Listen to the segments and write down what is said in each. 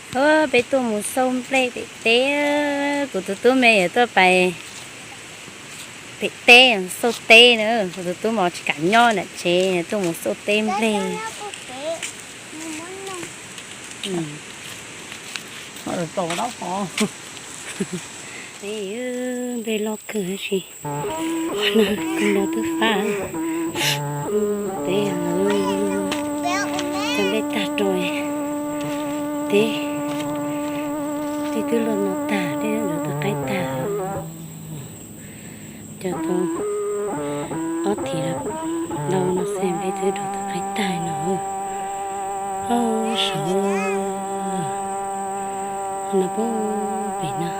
Peb tuaj mus xauj nplej pem teb, kuv tus tub me yuav tuaj pais pem teb xauj teb na. Kuv tus tub mas tsis kam nyob nram tsev, tuaj mus xauj teb nplej. Peb nplej loj kawg tab sis no kawg no twb fab. Peb cov nplej tag rau teb, tej twb luaj no tag, tej ntawd twb qaib tag. Cov tau ob thiv ntau no xwb nplej twb rau twb qaib tag no. Saud no puag pem no,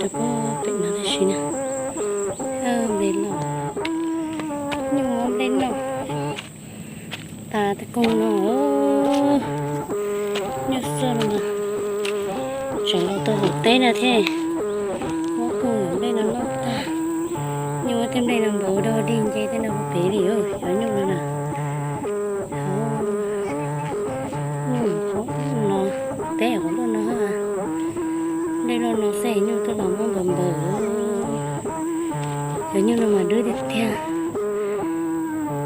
rau puag pem no tab sis na, nplej loj, nyuj muab nplej noj tas tej koog no. Nyuj xoj no mas tseem los tau hauv teb no thiab, muab koog nplej no noj tag. Nyuj muab tej nplej no npaws dog dig nce tej no puag pem li, cov nyuj no na. Nyuj qhov no, teb qhov loj no, nplej loj no xwb nyuj twb los muab npaws npaws. Cov nyuj no mas dub tiag tiag.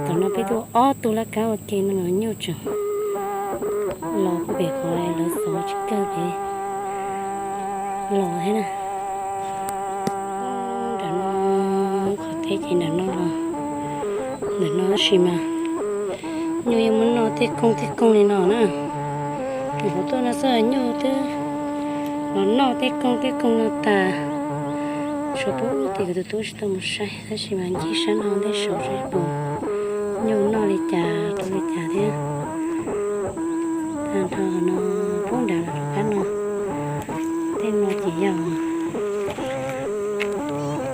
Tam no peb tuaj ob tug laj kab ua ke no los nyuj tseem los puag pem qhov lawv xov tsis kawg pem los thiab na. Nram no, qhov teb ces nram no los, ntawm no tab sis mas nyuj yeej muab noj tej koog tej koog li no na. Nyuam qhuav tuaj no xwb nyuj twb los noj tej koog tej koog no tas. Tshuav puag tim kuv tus tub tsis tau mus saib tab sis mas ncig sab no ntej saud saib puas nyuj noj li cas rau li cas thiab. Tag nrho no puag nrad los rov qab no, tej no ces yog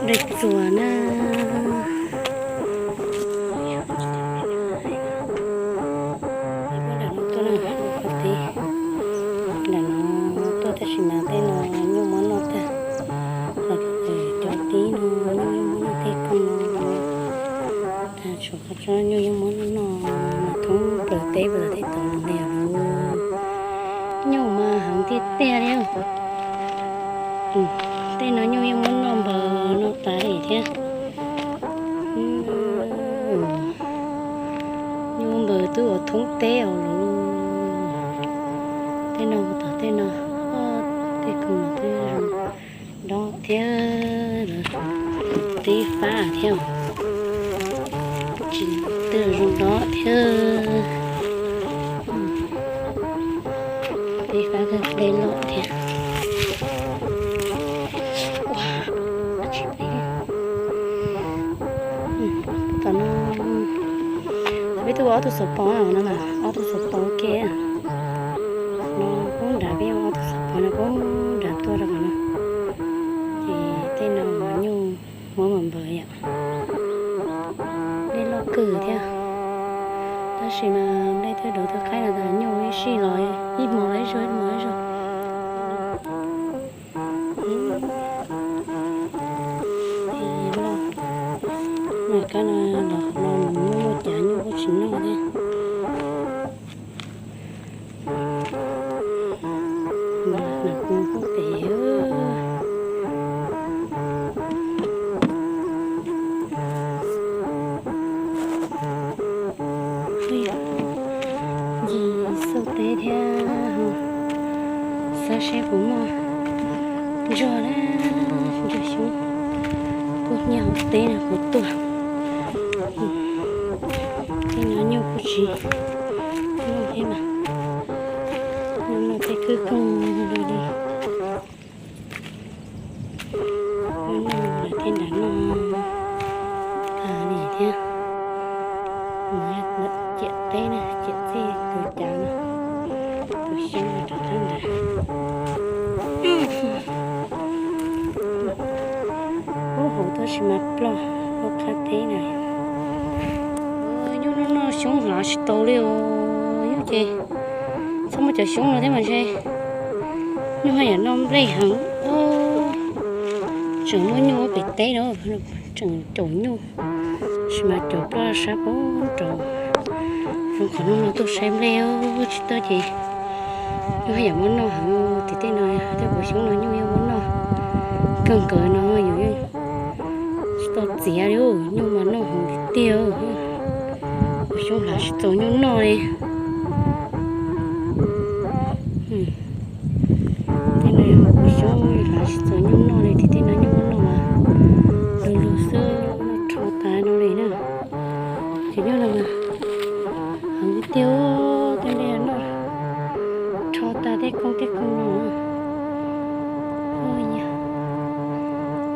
dej txuas na. Puag nram no tuaj na, qhov teb nram no tuaj tab sis mas tej no nyuj muab noj tag. Los cov tib no nyuj yeej muab noj tej koog no. Tag tshuav qhov tsob nyuj yeej muab noj noj mas thoob plaws teb puag tom tej tod los li os. Nyuj mas heev tiag tiag li. Tej no nyuj yeej muab noj npaws noj tas li thiab. Nyuj npaws twb ua thoob teb os lauj. Tej no mus tom tej no, tej koog no twb zoo dob thiab, lawv teb fab thiab, tsis twb zoo dob thiab. Teb fab kawg, nplej loj thiab. Tom no peb tuaj ua ob tug xov pos no mas, ob tug xov pos ua ke no. Puag nrad peb ua ob tug xov pos no puag nrad tuaj rau qhov no. Ces tej no nyuj muab npaws npaws yom. Nplej loj kawg thiab, tab sis mas nplej twb dov twb qaib no tas nyuj ib sij los ib hmo los ib zaug, ib hmo ib zaug. Loj, mas kab no los qhov no mus muaj muaj cav nyuj kuj tsis noj thiab. Mas kuv kuj pem ncig xauj teb thiab, xav seb puas muaj ntsuag na, ntsuag xyoob kuj nyob hauv teb no kuv tuaj. Tej no nyuj kuj tsis noj thiab mas, nyuj noj tej kwj koog li. Noj noj lawm thiab nram no, tas li thiab. Ciam teb na, ciam txij tus cav no, tus xyoob no rov qab nrad. Ub, hauv tab sis mas ploj, ploj qab teb na. Nyuj noj noj xyoob hlav tsis tau li os, nyuj ces txhob muaj cov xyoob no thiab mas ntshe nyuj haj yam noj nplej heev. Tseem muaj nyuj pem teb na, tseem caum nyuj, tab sis mas caum ploj sab pem rau. Zoo qhov hnub no tuaj saib nplej tsis tau ces nyuj haj yam muab noj heev. Tim tej no tej puas xyoob no nyuj yeej muab noj kawg nkaus no, yus yeej tsis tau txiav li, nyuj mas noj heev tiag tiag. Puas xyoob hlav tsis txaus nyuj noj li. Tej no yog puas xyoob hlav tsis txaus nyuj noj li, tim tej no nyuj muab noj mas du lug xwb, nyuj muab noj rho tas no li na. Cov nyuj no mas heev tiag tiag, tej nplej noj rho tas tej koob tej koob no.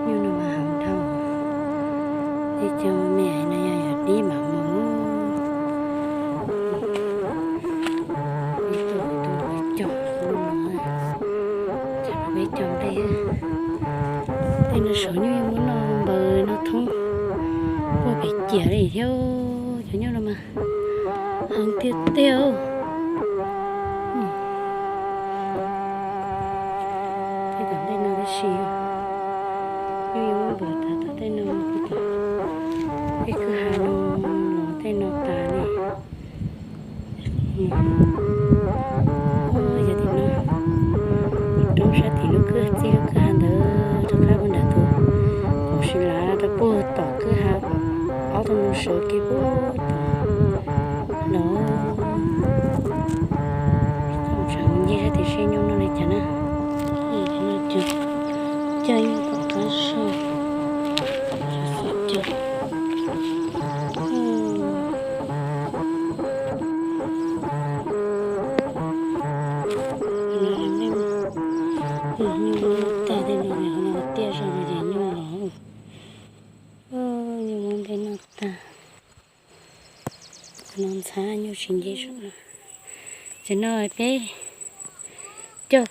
Nyuj no mas heev dhau. Tej cov me me no yog yog dib mam mus. Ib tug tus cog no, peb cog nplej. Tej no saum nyuj yeej muab noj npaws no thoob, puag pem ciam li thiab. Cov nyuj no mas heev tiag tiag. Tej tom ntej no tab sis nyuj yeej muab npaws tas tom tej no, tej kwj ha no los tej no tas li. Yog tim no roob sab tim lub kwj, txij lub kwj ha ntawd rov qab puag nram tus, kuv sim lav rau puag tom kwj ha, ob tug no sawv kev puag tom no. Txhob mus nce sab tim seb nyuj noj li cas na. Cog nyuj tom qab soj, xov cog. Nyuj muab noj tag tej no, qhov no tiaj zog no ces nyuj los. Nyuj muab nplej noj tag. Qhov no ntxhab nyuj tsis nce saum no. Ces no peb cog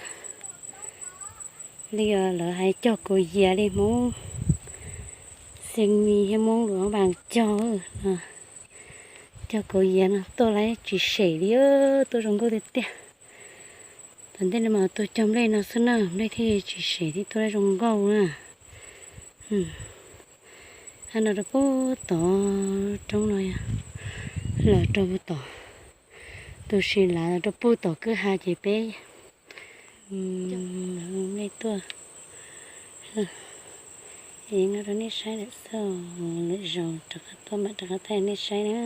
li lawv hais cog kaus yias li Hmoob Xiav Mis thiab Hmoob Luam Npas cog. Cog kaus yias no tuaj lawm tsis sem li, tuaj zoo nkauj tiag tiag. Tom ntej no mas tuaj cog nplej no xwb na, nplej thiaj tsis sem thiab tuaj lawm zoo nkauj na. Hab no rau puag tod, roob no yog lawv rau puag tod, tus sim lav rau puag tom kwj ha ces peb nplej tuaj. Es no rau nej saib lawm xwb, lwm zaus rov qab tuaj mam rov qab thaij nej saib na.